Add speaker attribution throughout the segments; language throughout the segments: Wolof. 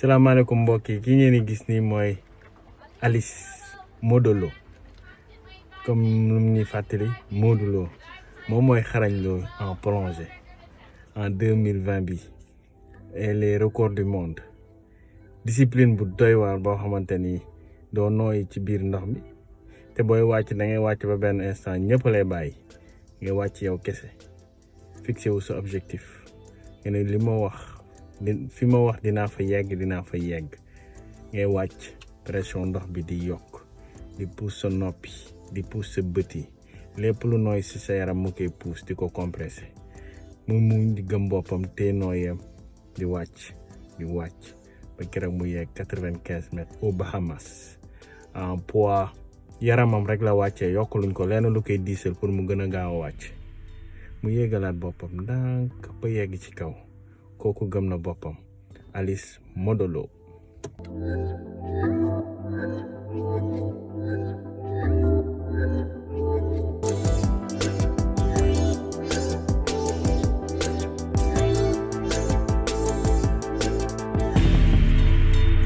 Speaker 1: salaamaaleykum mbokk yi ki ngeen di gis nii mooy Alice Modou Lo comme lu ñuy fàttali Modou Lo moom mooy xarañ Lo en plongée en 2020 bi et les records du monde discipline bu doy waar boo xamante ni doo nooyi ci biir ndox mi te booy wàcc da ngay wàcc ba benn instant ñëpp lay bàyyi nga wàcc yow kese fixé wu sa objectif nga ne li ma wax fi ma wax dinaa fa yegg ngay wàcc pression ndox bi di yokk di pousse sa noppi di pousse sa bët yi lépp lu nooy si sa yaram mu koy pousse di ko compressé mu muñ di gëm boppam te nooyam di wàcc ba keroog mu yegg 95 mètres au Bahamas en poids yaramam rek la wàccee yokk luñ ko lenn lu koy diisal pour mu gën a gaaw a wàcc mu yéegalaat boppam ndànk ba yegg ci kaw kooku gëm na boppam Alice Modou Lo.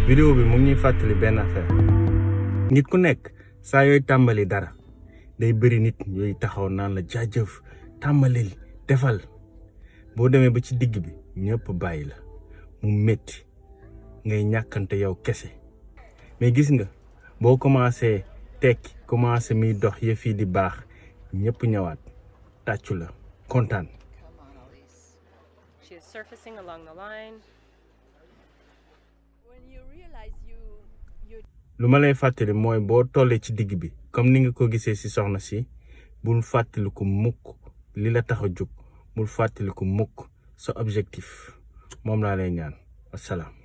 Speaker 1: vidéo bi mu ngi ñuy fàttali benn affaire nit ku nekk saa yooy tàmbali dara day bëri nit yooyu taxaw naan la jaajëf tàmbalil defal boo demee ba ci digg bi ñëpp bàyyi la mu métti ngay ñàkkante yow kese mais gis nga boo commencé tekki commencé muy dox yëf yi di baax ñëpp ñëwaat tàccu la kontaan.
Speaker 2: She is surfacing along the line.
Speaker 1: lu ma lay fàttali mooy boo tollee ci digg bi comme ni nga ko gisee ci soxna si bul fàttaliku mukk li la tax a jóg bul fàttaliku mukk sa objectif moom laa lay ñaan wasalaam.